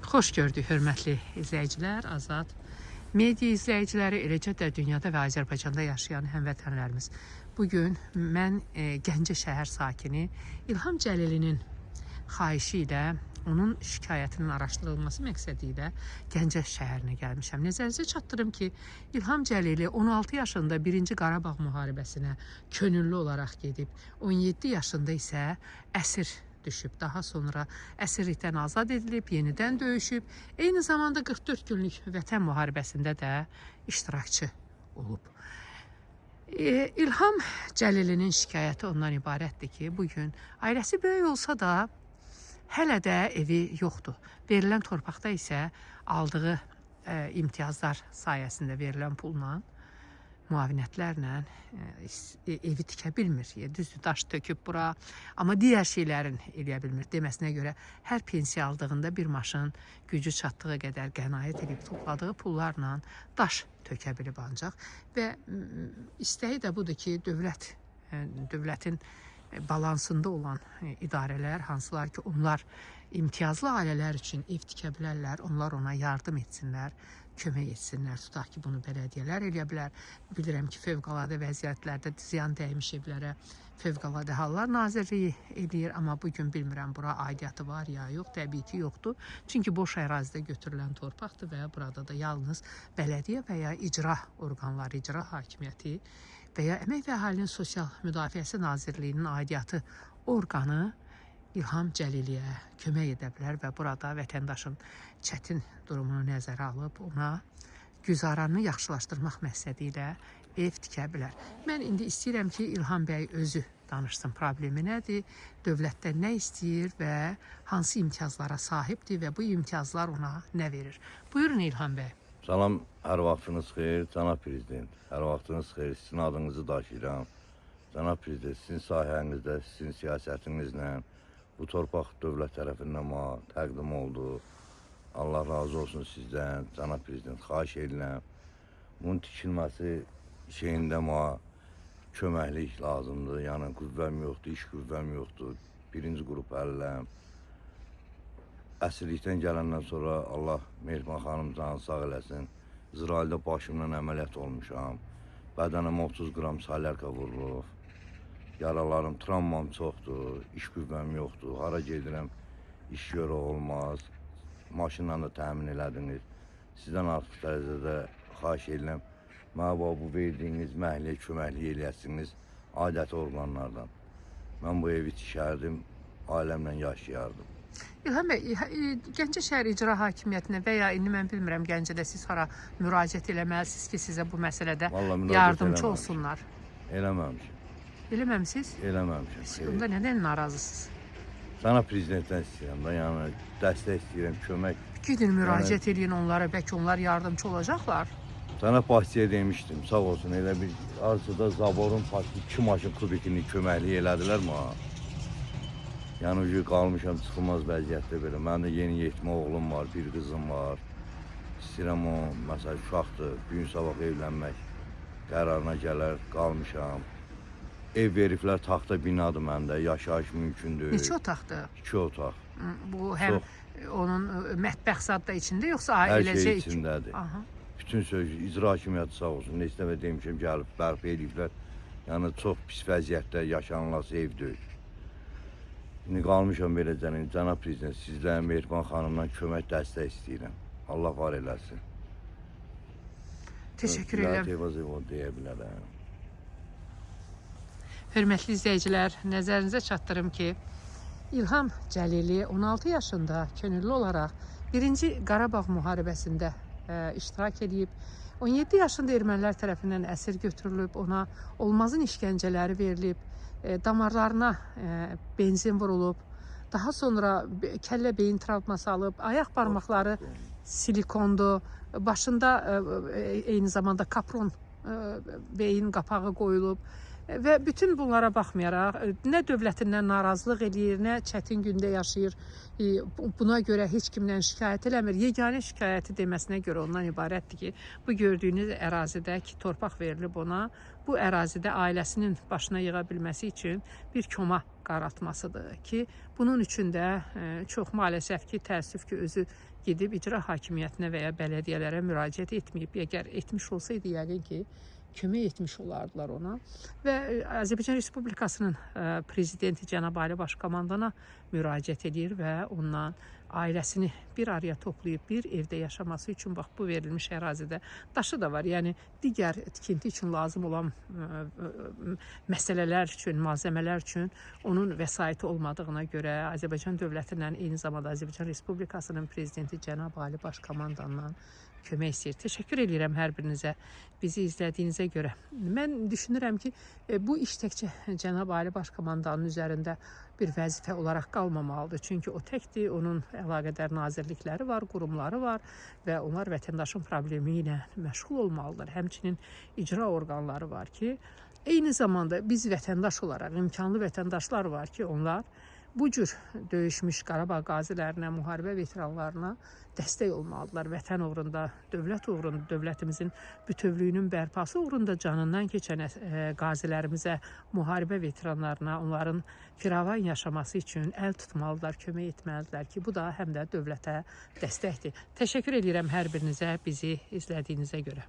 Xoş gördük hörmətli izləyicilər, Azad media izləyiciləri, eləcə də dünyada və Azərbaycanda yaşayan həmvətənlərimiz. Bu gün mən Gəncə şəhər sakini İlham Cəlilinin xahişi ilə onun şikayətinin araşdırılması məqsədi ilə Gəncə şəhərinə gəlmişəm. Nəzərinizə çatdırım ki, İlham Cəlili 16 yaşında 1-ci Qarabağ müharibəsinə könüllü olaraq gedib, 17 yaşında isə əsir düşüb. Daha sonra əsirlikdən azad edilib, yenidən döyüşüb. Eyni zamanda 44 günlük Vətən müharibəsində də iştirakçı olub. İlham Cəlilinin şikayəti ondan ibarətdir ki, bu gün ailəsi böyük olsa da hələ də evi yoxdur. Verilən torpaqda isə aldığı imtiyazlar sayəsində verilən pulla, müavinətlərlə evi tikə bilmir. Düzdür, daş töküb bura, amma digər şeylərin eləyə bilmir. Deməsinə görə hər pensiya aldığında bir maşın gücü çatdığı qədər qənaət edib topladığı pullarla daş tökə bilib ancaq və istəyi də budur ki, dövlətin balansında olan idarələr, hansılar ki, onlar imtiyazlı ailələr üçün ev tikə bilərlər, onlar ona yardım etsinlər, kömək etsinlər. Tutaq ki, bunu bələdiyyələr eləyə bilər. Bilirəm ki, fövqəladə vəziyyətlərdə ziyan dəymiş evlərə Fövqəladə Hallar Nazirliyi eləyir, amma bu gün bilmirəm bura aidiyyatı var ya yox, təbii ki, yoxdur. Çünki boş ərazidə götürülən torpaqdır və burada da yalnız bələdiyyə və ya icra orqanları, icra hakimiyyəti və ya Əmək və Əhalinin Sosial Müdafiəsi Nazirliyinin aidiyyatı orqanı İlham Cəliliyə kömək edə bilər və burada vətəndaşın çətin durumunu nəzərə alıb ona güzaranını yaxşılaşdırmaq məqsədi ilə ev tikə bilər. Mən indi istəyirəm ki, İlham bəy özü danışsın, problemi nədir, dövlətdən nə istəyir və hansı imtiyazlara sahibdir və bu imtiyazlar ona nə verir. Buyurun İlham bəy. Salam, hər vaxtınız xeyir, cənab prezident. Hər vaxtınız xeyir, sizin adınızı daşıyıram. Cənab prezident, sizin sahənizdə, sizin siyasətinizlə bu torpaq dövlət tərəfindən mənə təqdim oldu. Allah razı olsun sizdən, cənab prezident, xahiş edirəm. Bunun tikilməsi şeyində mənə köməklik lazımdır. Yəni qüvvəm yoxdur, iş qüvvəm yoxdur. Birinci qrup əliləm. Əsirlikdən gələndən sonra Allah Mehriban xanım canı sağ eləsin. İsraildə başımdan əməliyyat olmuşam. Bədənimə 30 qram salyarka vurulub. Yaralarım, travmam çoxdur, iş qüvvəm yoxdur. Hara gedirəm, iş görə olmaz. Maşınla da təmin elədiniz. Sizdən artıq dərəcədə xahiş edirəm. Mənə bu verdiyiniz məhəlləyə köməklik eləyəsiniz aidiyyəti orqanlardan. Mən bu evi tikərdim, ailəmlə yaşayardım. İlham bəy, Gəncə şəhər icra hakimiyyətinə və ya indi mən bilmirəm Gəncədə siz hara müraciət eləməlisiniz ki, sizə bu məsələdə Vallahi müraciət yardımçı eləməmişəm. olsunlar. Eləməmişəm. Eləməmisiniz? Eləməmişəm. Siz Xeyr. onda nədən narazısınız? Cənab prezidentdən istəyirəm də, yəni dəstək istəyirəm, kömək. Gedin müraciət eləyin onlara, bəlkə onlar yardımçı olacaqlar. Cənab başçıya demişdim, sağ olsun, elə bir arzuda zaborun paçı 2 maşın kubikini köməklik elədilər mənə. Yəni ucu qalmışam çıxılmaz vəziyyətdə belə. Mənim də yeni yetmə oğlum var, bir qızım var. İstəyirəm o, məsələn, uşaqdır, bu gün sabah evlənmək qərarına gələr, qalmışam. Ev veriblər, taxta binadır məndə, yaşayış mümkün deyil. Neçə otaqdır? 2 otaq. Bu həm onun mətbəx zad da içində yoxsa Hər eləcə şey içindədir. Aha. Bütün söz icra hakimiyyəti sağ olsun. Neçə dəfə demişəm, gəlib bərpa eləyiblər. Yəni çox pis vəziyyətdə yaşanılası ev deyil. İndi qalmışam beləcə. Cənab prezident, sizdən, Mehriban xanımdan kömək, dəstək istəyirəm. Allah var eləsin. Təşəkkür edirəm. Vilayət Eyvazova deyə bilərəm. Hörmətli izləyicilər, nəzərinizə çatdırım ki, İlham Cəlili 16 yaşında könüllü olaraq 1-ci Qarabağ müharibəsində iştirak edib. 17 yaşında ermənilər tərəfindən əsir götürülüb, ona olmazın işgəncələri verilib, damarlarına benzin vurulub. Daha sonra kəllə beyin travması alıb, ayaq barmaqları silikondu, başında eyni zamanda kapron beyin qapağı qoyulub. Və bütün bunlara baxmayaraq, nə dövlətindən narazılıq eləyir, nə çətin gündə yaşayır. Buna görə heç kimdən şikayət eləmir. Yeganə şikayəti deməsinə görə ondan ibarətdir ki, bu gördüyünüz ərazidə ki, torpaq verilib ona, bu ərazidə ailəsinin başına yığa bilməsi üçün bir koma qaraltmasıdır ki, bunun üçün də çox maalesef ki, təəssüf ki, özü gedib icra hakimiyyətinə və ya bələdiyyələrə müraciət etməyib. Əgər etmiş olsaydı, yəqin ki, kömək etmiş olardılar ona. Və Azərbaycan Respublikasının prezidenti cənab Ali Başkomandana müraciət edir və ondan ailəsini bir araya toplayıb bir evdə yaşaması üçün bax bu verilmiş ərazidə daşı da var. Yəni digər tikinti üçün lazım olan məsələlər üçün, malzəmələr üçün onun vəsaiti olmadığına görə Azərbaycan dövlətindən, eyni zamanda Azərbaycan Respublikasının prezidenti cənab Ali Başkomandandan kömək istəyir. Təşəkkür edirəm hər birinizə bizi izlədiyinizə görə. Mən düşünürəm ki, bu iş təkcə cənab Ali Başkomandanın üzərində bir vəzifə olaraq qalmamalıdır. Çünki o təkdir, onun əlaqədar nazirlikləri var, qurumları var və onlar vətəndaşın problemi ilə məşğul olmalıdır. Həmçinin icra orqanları var ki, eyni zamanda biz vətəndaş olaraq imkanlı vətəndaşlar var ki, onlar bu cür döyüşmüş Qarabağ qazilərinə, müharibə veteranlarına dəstək olmalıdırlar. Vətən uğrunda, dövlət uğrunda, dövlətimizin bütövlüyünün bərpası uğrunda canından keçən qazilərimizə, müharibə veteranlarına, onların firavan yaşaması üçün əl tutmalıdırlar, kömək etməlidirlər ki, bu da həm də dövlətə dəstəkdir. Təşəkkür edirəm hər birinizə bizi izlədiyinizə görə.